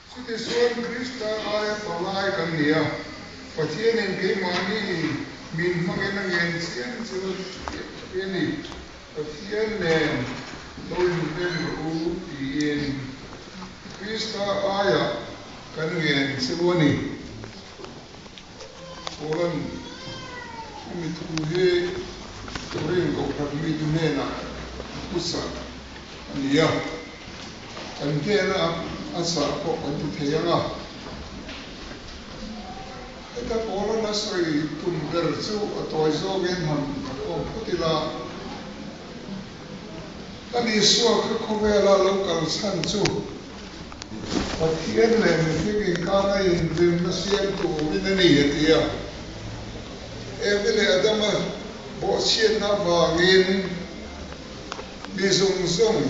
Chutichuan Krista aia palai kan ni a, Pathianin keimahni min hmangin a ngen chiam chu a ni. Pathian nen lo inrem rawh u tiin Krista aia kan ngen chu a ni. Paula'n hemi thu hi Korin Kohhran mite hnenah a hmusa a ni a, kan hnena a sah pawh kan ti thei ang a. Heta Paula'n a sawi tum ber chu a tawi zawngin han rakhawm phawt ila, Kan Isua kha khawvela lo kal chhan chu Pathian leh mihring inkana inrinna siam turin a ni, a ti a. Evi leh Adama bawhchhiatna avangin mi zawng zawng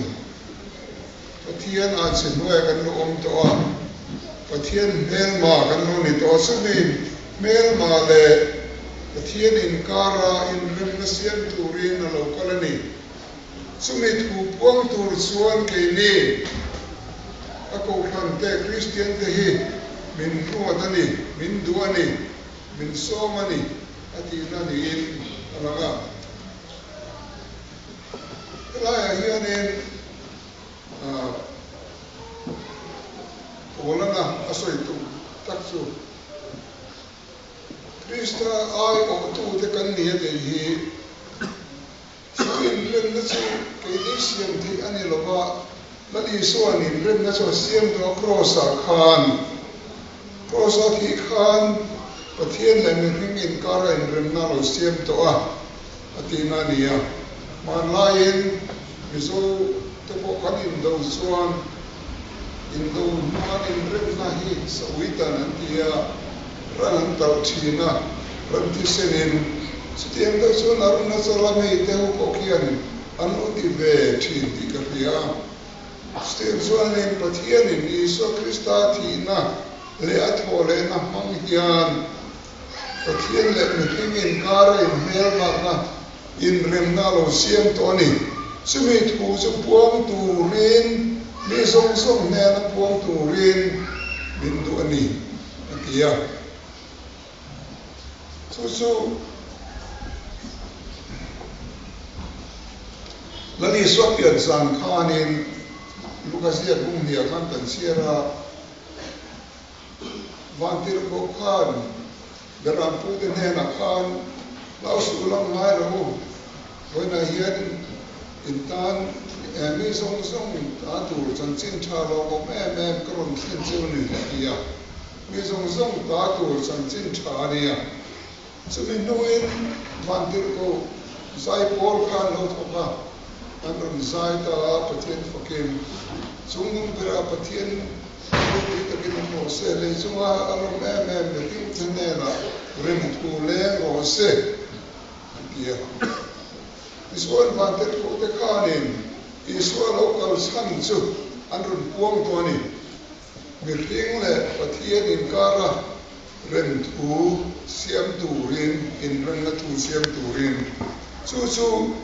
Pathian ah che hnuaiah kan lo awm tawh a, Pathian hmelma kan lo ni tawh a. Chumi hmelma leh Pathian inkara inrinna siam turin a lo kal a ni. Chumi thu puang tur chuan keini a kohhran te Kristian te hi min ruat a ni, min duh a ni, min sawm a ni a tihna niin a lang a. Helaiah hianin Paulana a sawi tum tak chu Krista aiawhtute kan ni a tih hi. Chu inremna chu keini siam theih a ni lo va, Lal Isua'n inremna chu a siam tawh a Kraws-ah khan. Kraws-a thih khan Pathian leh mihring inkara inremna a lo siam tawh a, a tihna a ni a. Hmanlaiin Mizo te pawh kan indo chuan indo hnuan inremna hi sawitan an ti a, ran an talh thin a, ran thisenin chutiang deuh chuan Arunachala mite ho pawh khian an lo ti ve thin tih ka hria a. Chutiang chuanin Pathianin Isua Krista thihna leh a thawhlehna hmang hian Pathian leh mihring inkara inhmelmakna inremna a lo siam tawh a ni. Chumi thu chu puang turin mi zawng zawng hnena puang turin min duh a ni, a ti a. Chu chu Lal Isua pian zan khanin Luka ziak bung hniah khan kan chhiar a. Vantirhkoh khan Berampute hnenah khan hlau suh lam ngai lo u, vawiinah hian in tan mi zawng zawng ta tur chanchin tha lawmawm em em ka rawn thlen cheu ni a ti a, mi zawng zawng ta tur chanchin tha a nia. Chumi hnuin Vantirhkoh zaipawl kha an lo thawk a, an rawn zai ta a, Pathian fakin chungnung berah Pathian ropui takin awm rawh se, lei chunga a lawm em em mihring te hnenah rem thu leng rawh se, an ti a. Tichuan Vantirhkoh te khanin Isua lo kal chhan chu an rawn puang tawh a ni. Mihring leh Pathian inkara rem thu siam turin, inremna thu siam turin chu chu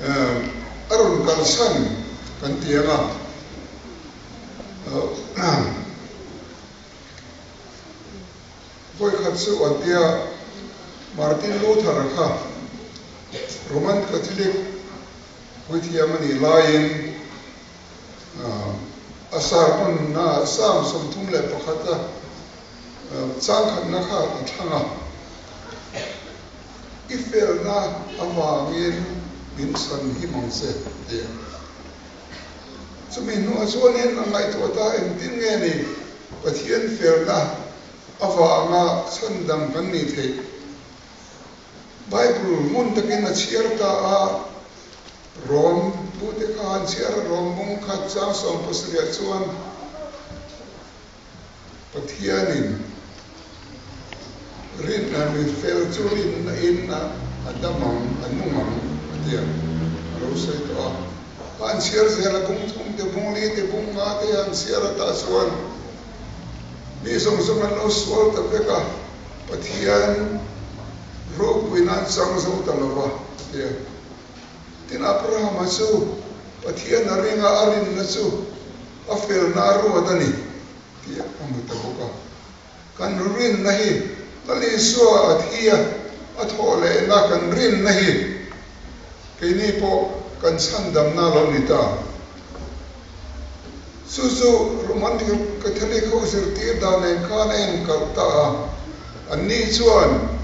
a rawn kalsan kan ti ang a. Vawikhat chu an tia Martin Luther kha Roman Catholic puithiam a nih laiin, A sermon-na Psalm 31 a changkhatna kha a thlang a, I felna avangin min chhan him ang che, ti a. Chumi hnuah chuanin a ngaihtuah ta engtin nge ni Pathian felna avanga chhandam kan nih theih? Bible ngun takin a chhiar ta a, Rom pute kha an chhiar a, Rom bung khat chang 70 chuan Pathianin rinna mi fel chu rinna in a dam ang, a nung ang a ti a, a lo sawi tawh a. Kha an chhiar zel a, bung thum te, bung li te, bung nga te an chhiar a tah chuan mi zawng zawng an lo sual ta vek a. Pathian ropui nan chang zo ta lo va, a ti a. Tin, Abrahama chu Pathian a ringa a rinna chu a felna a ruat a ni. Tih a hmu ta bawk a. Kan rinna hi Lal Isua a thi a, a thawh lehna kan rinna hi keini pawh kan chhandamna a lo ni ta. Chu chu Roman Catholic ho zirtir dan nen khan a inkalh ta a, anni chuan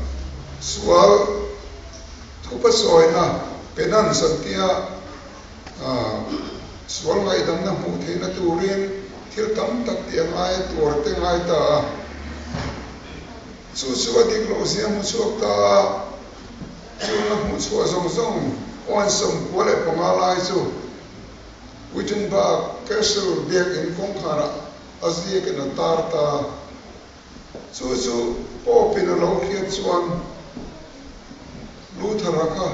sual thupa sawina penance an tia Sual ngaihdamna hmuh theihna turin thil tam tak tih a ngai a, tuar te ngai ta a. Chu chu a dik loh zia hmu chhuak ta a, chunga hmuh chhuah zawng zawng oan 95 lai chu Wittenberg Castle biakinn kawngkharah a ziakin a tar ta a. Chu chu Pope in a lo hriat chuan Luther-a kha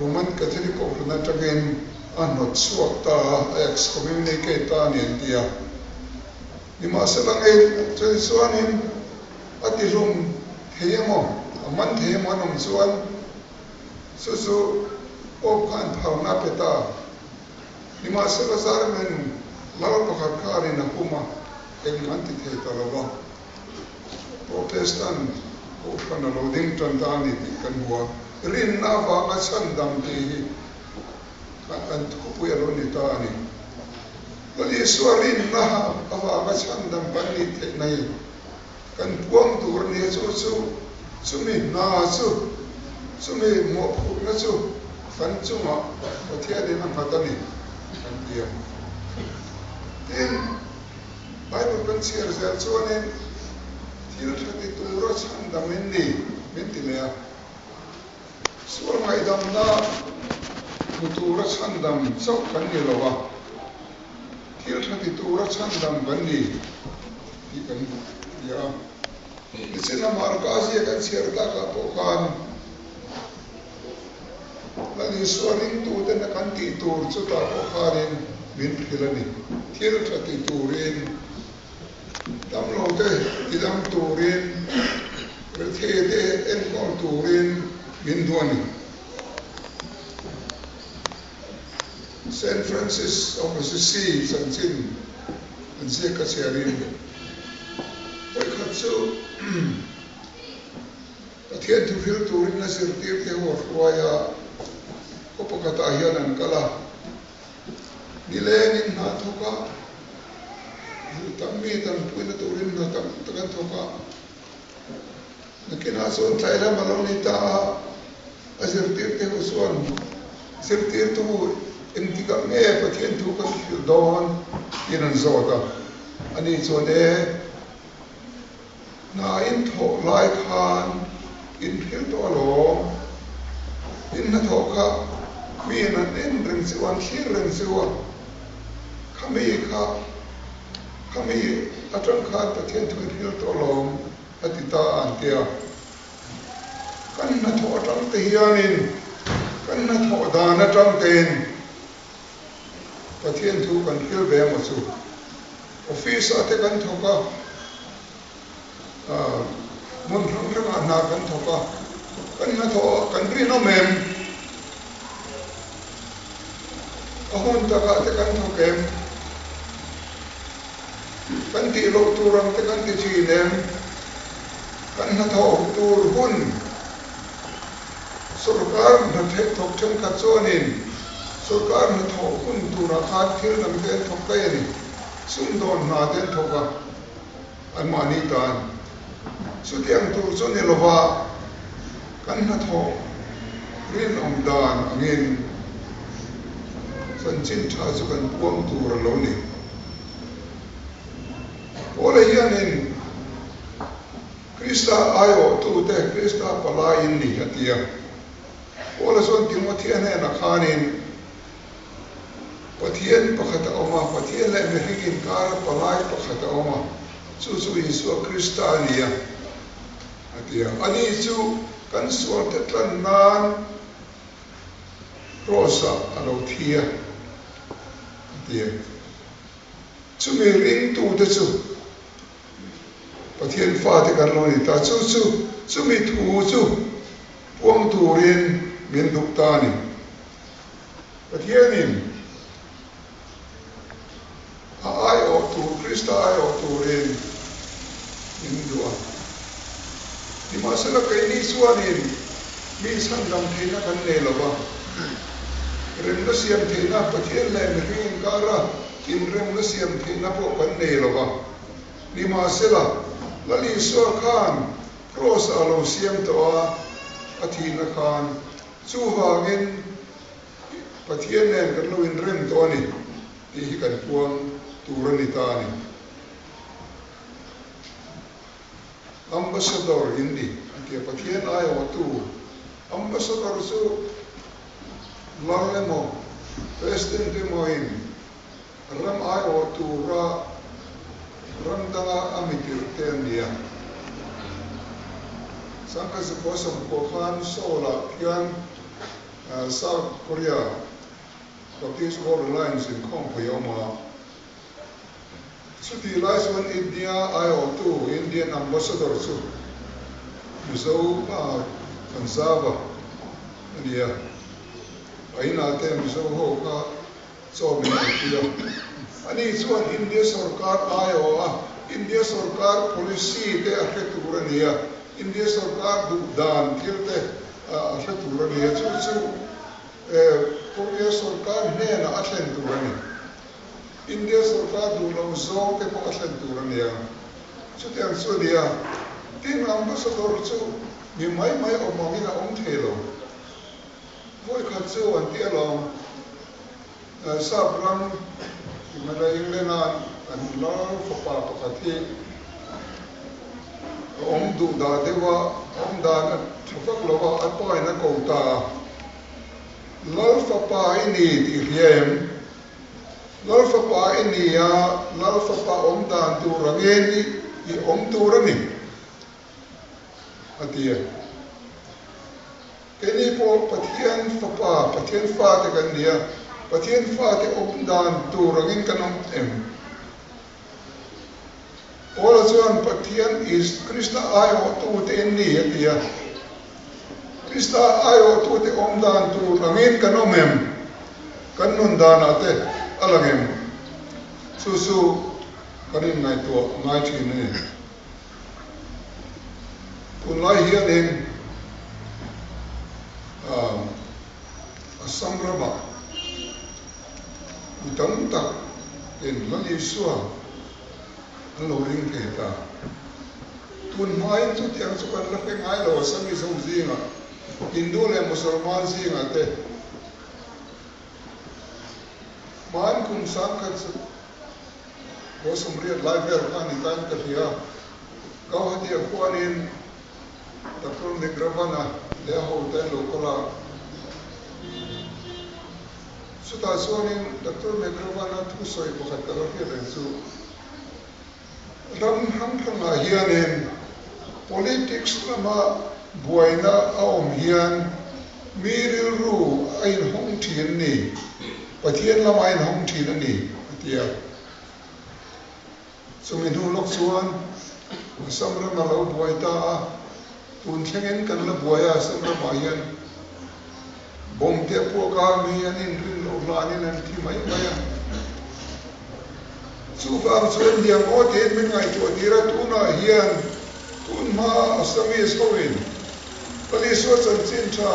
Roman Catholic Kohhran atangin a hnawt chhuak ta a, a excommunicate ta a ni an ti a. Nimahsela ngei chuti chuanin a tihlum thei emaw, a man thei emaw an awm chuan chu chu Pope khan phalna a pe ta a. Nimahsela Zarmen lal pakhat kharin a hum a, eng an ti thei ta lo va. Protestant kohhran a lo ding tan ta a ni tih kan hmu a, rinna avanga chhandam tih hi an thupui a lo ni ta a ni. Lal Isua rinna avanga chhandam kan nih theihna hi kan puang tur a ni a, chu chu chumi hna chu, chumi mawhphurhna chu kan chungah Pathianin a nghat a ni kan ti a. Tin, Bible kan chhiar zel chuanin thil tha ti tura chhandam in ni min ti leh a. Sual ngaihdamna hmu tura chhandam chauh kan ni lo a, thil tha ti tura chhandam kan ni tih kan hria a. Nichin a Marka ziak an chhiar takah pawh khan Lal Isua ringtuten a kan tih tur chutah pawh khanin min hrilh a ni. Thil tha ti turin, damlote tidam turin, retheite enkawl turin min duh a ni. Saint Francis of Assisi chanchin an ziak ka chhiarin vawikhat chu Pathian thuhril turin a zirtirte ho a hruai a, khaw pakhatah hian an kal a, nilengin hna thawk a, duh tam mi tanpuina turin hna tam tak an thawk a. Nakinah chuan tlai lam a lo ni ta a, a zirtirte ho chuan zirtirtu engtikah nge Pathian thu kan hrilh dawn tiin an zawt a, ani chuan e, Hna in thawh lai khan in hrilh tawh alawm, in hnathawh kha miin an en reng chu, an thlir reng chu a, khami kha, khami atang khan Pathian thu in hrilh tawh alawm a ti ta a an ti a. Kan hnathawh atang te hianin, kan hnathawh dan atang tein Pathian thu kan hrilh ve emaw chu. Office ah te kan thawk a, hmun hrang hrangah hna kan thawk a, kan hnathawh ah kan rinawm em? A hun takah te kan thawk em? Kan tih loh tur ang te kan ti thin em? Kan hnathawh tur hun Sorkar hnathawk thenkhat chuanin sorkar hnathawh hun turah khan thil dang te an thawk daih a ni. Sumdawn hna te an thawk a, anmahni tan. Chutiang tur chu ni lova kan hnathawh rinawm dan angin chanchin tha chu kan puang tur a lo ni. Paula hianin. Krista aiawhtute, Krista palaiin ni, a ti a. Paula chuan Timothea hnenah khanin, Pathian pakhat a awm a, Pathian leh mihring inkara palai pakhat a awm a, chu chu Isua Krista a ni a, a ti a. Ani chu kan sualte tlan nan Kraws-ah a lo thi a, a ti a. Chumi ringtute chu Pathian fate kan lo ni ta. Chu chu, chumi thu chu puang turin min duh ta a ni. Pathianin a aiawh. aiawh tur, Krista aiawh turin min duh a. Nimahsela keini chuanin mi chhandam theihna kan nei lo va, remna siam theihna Pathian leh mihring inkara inremna siam theihna pawh kan nei lo va. Nimahsela Lal Isua khan Kraws ah lo siam tawh a, a thihna khan chuvangin Pathian nen kan lo inrem tawh a ni tih hi kan puang tur a ni ta a ni. Ambassador in ni a ti a, Pathian aiawhtu Ambassador chu lal emaw President emaw in ram aiawh tura ram danga a mi tirh te an ni a. Sangkhazukhua sawmkua khan Seoul-ah khian South Korea Baptist World Alliance inkhawmpui a awm a. Chutih lai chuan India aiawhtu Indian Ambassador chu Mizo pa Thanzava a ni a, a inah te Mizo ho kha chaw min eipui a. Ani chuan India sorkar aiawh a, India sorkar policy te a hre tur a ni a, India sorkar duh dan thil te a hre tur a ni a, chu chu Korea sorkar hnenah a thlen tur a ni. India sorkar duh lo zawng te pawh a thlen tur a nia. Chutiang chu a nia. Tin, Ambassador chu mi mai mai awm angin a awm thei lo. Vawikhat chu an ti alawm. Sap ram Timala England-a an lal fapa pakhat hi a awm duh dah deuh a, a awm dan a tha vak lo a, a pa in a ko ta a. Lal fapa i ni tih hria em? Lal fapa i ni a, Lal fapa awm dan tur angin i awm tur a ni, a ti a. Keini pawh Pathian fapa, Pathian fate kan ni a, Pathian fate awm dan tur angin kan awm em? Paula chuan Pathian is Krista aiawhtute in ni a ti a. Krista aiawhtute awm dan tur angin kan awm em? Kan nun danah te a lang em? Chu chu kan inngaihtuah ngai thin a ni. Tunlai hianin Assam ramah mi tam tak in Lal Isua an lo ring thei ta. Tun hmain chutiang chu kan la hre ngai lo a Sami zo zingah, Hindu leh Musalman zingah te hman kum sangkhat chu kaw sawmriat lai vel kha ni tain ka hria. Gauhati-ah khuanin Doctor Nigravan-a leh a hote an lo kal a. Chutah chuanin Doctor Nigravan-a thusawi pakhat ka la hriat reng chu, Ram hrang hrangah hianin politics lama buaina a awm hian mi rilru a inhawng thin a ni, Pathian lama a inhawng thin a ni, a ti a. Chumi hnu lawk chuan Assam ram a lo buai ta a, tun thlengin kan la buai a, Assam ramah hian bomb te a puak a, mi an inrin loh hlanin an thi mai mai a. Chuvang chuan hniam aw tiin min ngaihtuah tir a, tunah hian tun hma Assamese hoin Palisua chanchin tha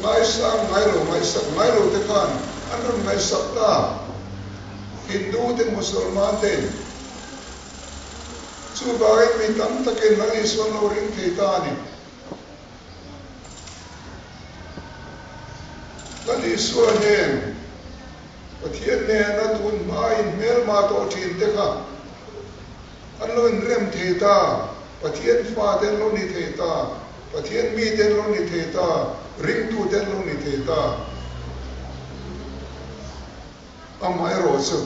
ngaisang ngai lo, ngaihsak ngai lo te khan an rawn ngaihsak ta. Hindu te Musalman te chuvangin mi tam takin Lal Isua an lo ring thei ta a ni. Lal Isua nen Pathian nena tun hmain hmelma tawh thin te kha an lo inrem thei ta, Pathian fate an lo ni thei ta, Pathian mite an lo ni thei ta, ringtute an lo ni thei ta. Amaherawh chu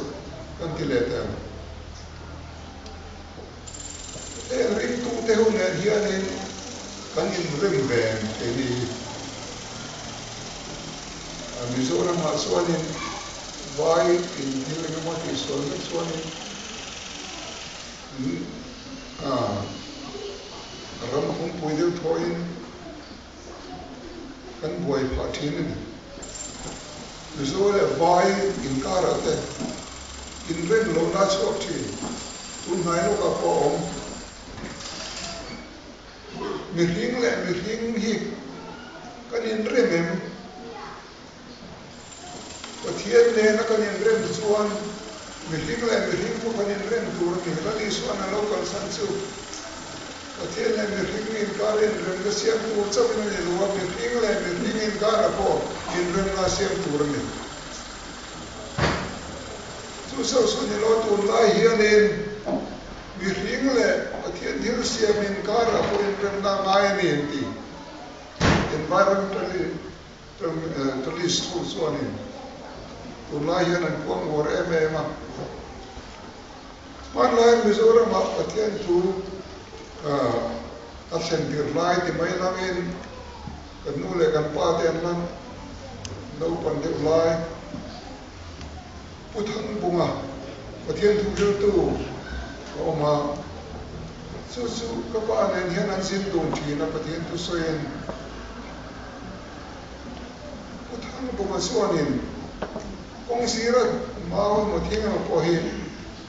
kan ti leh teh ang. Heng ringtute ho nen hianin kan inrem ve ang keini hi. Mizoramah chuanin vai in thil engemaw tihsual vek chuanin ram phumpui deuh thawhin kan buai phah thin a ni. Mizo leh vai inkarah te Inrem lohna a chhuak thin. Tunhnai lawkah pawh a awm. Mihring leh mihring hi kan inrem em? Pathian nena kan inrem chuan mihring leh mihring pawh kan inrem tur a ni. Lal Isua'n a lo kalsan chu Pathian leh mihring inkar inremna siam tur chauhin a ni lo a, mihring leh mihring inkarah pawh inremna siam tur a ni. Chu chauh chu ni lo, tunlai hianin mihring leh Pathian thil siam inkarah pawh inremna a ngai a ni an ti. Environmentalist ho chuanin tunlai hian an puang uar em em a. Hmanlaiin Mizoramah Pathian thu a thlen tir lai ti mai langin kan nu leh kan pa te an la naupan deuh lai. Pu Thangbunga Pathian thu hriltu a awm a, chu chu ka pa nen hian an zin dun thin a Pathian thu sawiin. Pu Thangbunga chuanin kawng zira mau emaw thing emaw pawh hi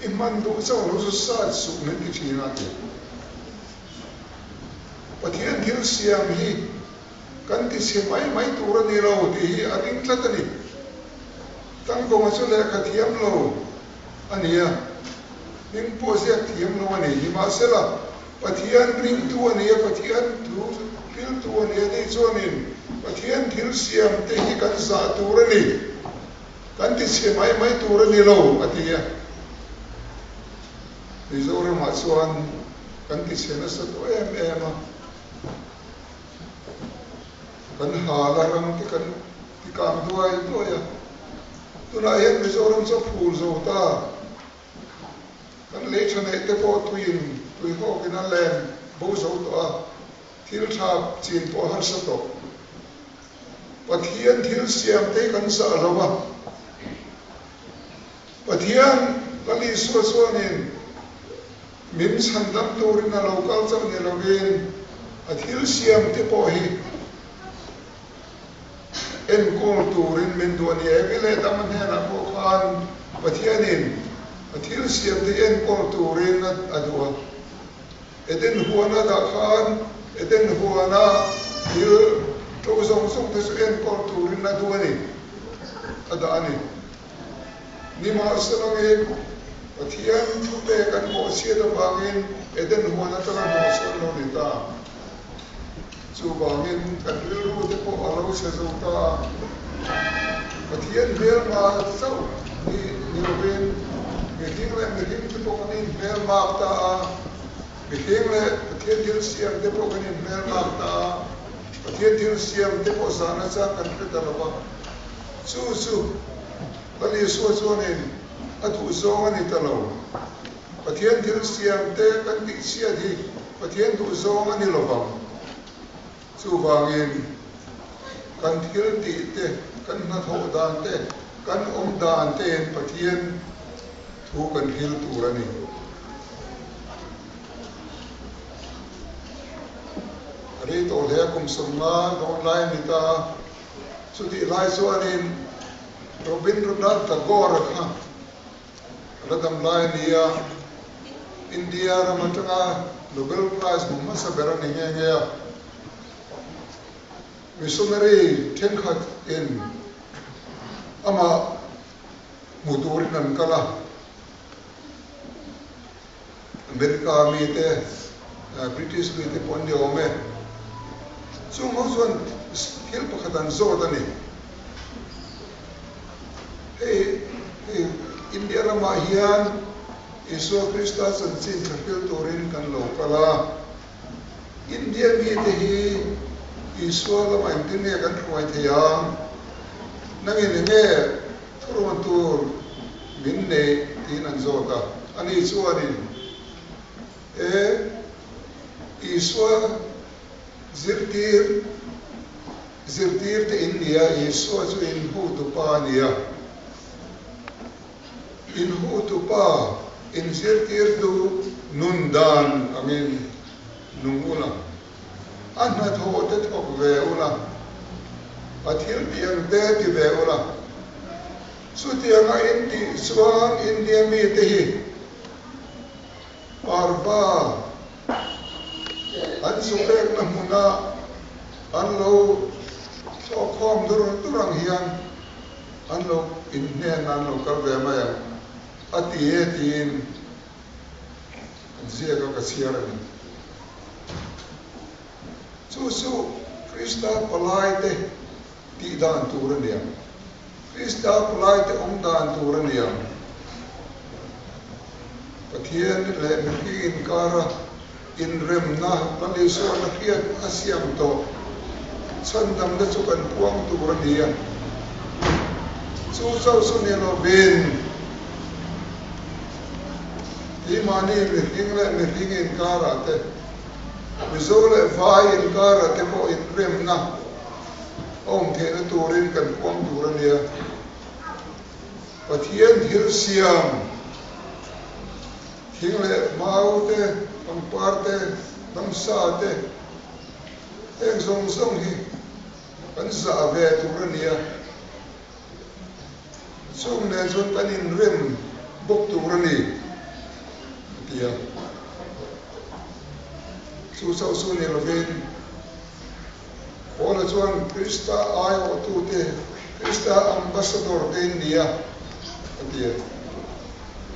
i hman duh chauh lo chu sat suh min ti thin a ti. Pathian thil siam hi kan ti chhe mai mai tur a ni lo tih hi a ring tlat a ni. Tangkawnga chu lehkha thiam lo a ni a, hming pawh ziak thiam lo a ni. Nimahsela, Pathian ringtu a ni a, Pathian thu hriltu a ni a tih chuanin Pathian thil siam te hi kan zah tur a ni, kan ti chhe mai mai tur a ni lo a ti a. Mizoramah chuan kan ti chhe nasa tawh em em a. Kan hal a ram te kan ti kang duai duai a, tunah hian Mizoram chu a phur zo ta. Kan lei tha neih te pawh tuiin tui hawkin a len bo zo tawh a, thil tha chin pawh a harsa tawh. Pathian thil siam te hi kan zah lo a, Pathian Lal Isua chuanin Min chhandam turin a lo kal chauh ni lovin a thil siam te pawh hi enkawl turin min duh a ni. Evi leh Adama hnenah pawh khan Pathianin a thil siam te hi enkawl turin a duh a. Eden huana dah khan Eden huana thil ṭo zawng zawng te chu enkawl turin a duh a ni, a dah a ni. Nimahselangin, Pathian thupek an bawhchhiat avangin Eden huan atanga hnawhchhuah an lo ni ta. Chuvangin kan rilru te pawh a lo chhe zo ta a. Pathian hmelma chauh ni ni lovin mihring leh mihring te pawh kan inhmelmak ta a, mihring leh Pathian thil siam te pawh kan inhmelmak ta a, Pathian thil siam te pawh zahna chang kan hre ta lo va. Chu chu Lal Isua chuanin a duh zawng a ni ta lo. Pathian thil siam te kan tih chhiat hi Pathian duh zawng a ni lo vang. Chuvangin kan thil tih te, kan hnathawh dan te, kan awm dan tein Pathian thu kan hril tur a ni. A rei tawh hle a, kum 50 dawn lai a ni ta a. Chutih lai chuanin Rabindranath Tagore kha a la dam lai a ni a, India ram atanga Nobel Prize hmu hmasa ber a ni nghe nghe a. Missionary thenkhat in amah hmu turin an kal a. America mite, British mite pawh an ni awm e. Chung ho chuan thil pakhat an zawt a ni. Hei hei India ramah hian Isua Krista chanchin tha hril turin kan lo kal a. India mite hi Isua lamah engtin nge kan hruai thei ang? Nangin enge Thurawn tur min neih tiin an zawt a. Ani chuanin, E, Isua zirtir, zirtir te in nia, Isua chu in hutupa a nia. In hutupa, in zirtirtu nun dan angin nung ula. A hnathawh te thawk ve ula, a thil tih ang te ti ve ula. Chutianga in tih chuan India mite hi parva an zu pekna hmuna an lo thlawhkhawm dur dur ang hian an lo inhnen an lo kal ve mai ang a ti e tiin an ziak a ka chhiar a ni. Chu chu Krista palaite tih dan tur a ni ang. Krista palaite awm dan tur a ni ang. Pathian leh mihring inkara inremna Lal Isuan a hriat a siam tawh chhandamna chu kan puang tur a ni a. Chu chauh chu ni lovin keimahni mihring leh mihring inkarah te, Mizo leh Vai inkarah te pawh inremna a awm theihna turin kan puang tur a nia. Pathian thil siam, thing leh mau te, pangpar te, ramsa te, heng zawng zawng hi kan zah ve tur a nia. Chung nen chuan kan inrem bawk tur a ni, a ti a. Chu chauh chu ni lovin Paula chuan Krista aiawhtute, Krista ambassador te in ni a, a ti a.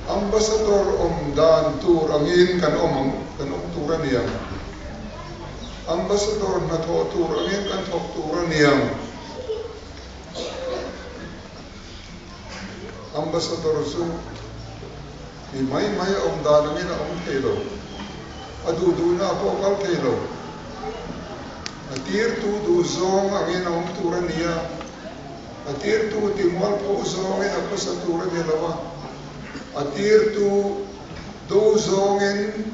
Ambassador awm dan tur angin kan awm ang, kan awm tur a ni ang. Ambassador hnathawh tur angin kan thawk tur a ni ang. Ambassador chu mi mai mai a awm dan angin a awm thei lo, a duh duhna a pawh kal thei lo. A tirtu duh zawng angin a awm tur a ni a, a tirtu ti mualpho zawngin a khawsa tur a ni lo a, a tirtu do zawngin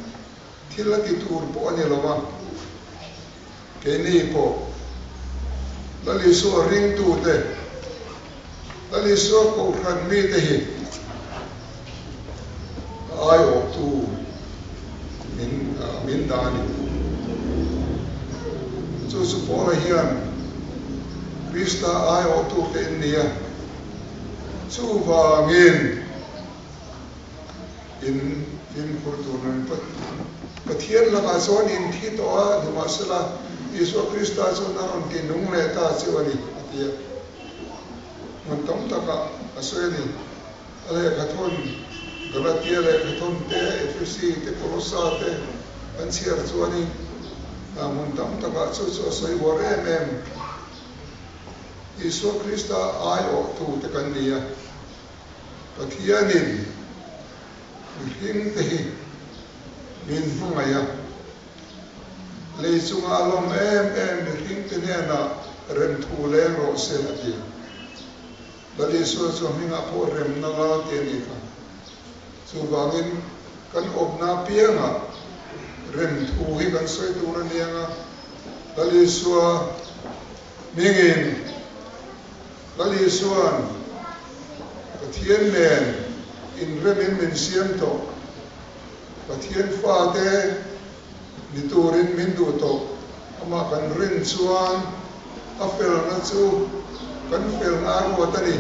thil a ti tur pawh a ni lo a. Keini pawh Lal Isua ringtute, Lal Isua kohhran mite hi a aiawhtu min min dah a ni. Chu chu Paula hian Krista aiawhtute in ni a, chuvangin In fimkhur tur nan Pathian lakah chuan in thi tawh a, nimahsela Isua Krista chuan a rawn ti nung leh ta chu a ni, a ti a. Hmun tam takah a sawi a ni. A lehkhathawn, Galatia lehkhathawn te, Efesi te, Kolosa te an chhiar chuanin hmun tam takah chu chu a sawi uar em em. Isua Krista aiawhtute kan ni a. Pathianin mihringte hi min hmangaih a, lei chunga a lawm em em mihringte hnenah remthu leng rawh se a ti. Lal Isua chu a hmingah pawh remna la ti a nih kha. Chuvangin kan awpna apiangah remthu hi kan sawi tur a niang a, Lal Isua hmingin Lal Isua'n Pathian nen inremin min siam tawh, Pathian fate ni turin min duh tawh. Amah kan rin chuan a felna chu kan felna a ruat a ni,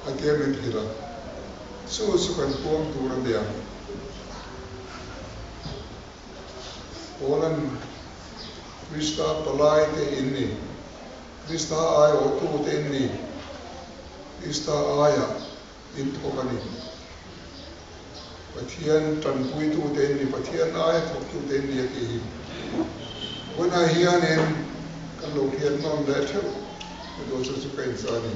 a tia min hrilh a, chu chu kan puang tur a nia. Paula'n Krista palaite in ni, Krista aiawhtute in ni, Krista aiah in thawk a ni. Pathian tanpuitute in ni, Pathian aia thawktute in ni a tih hi. Vawiinah hianin kan lo hriat nawn leh theuh ka duh chu chu ka inchah a ni.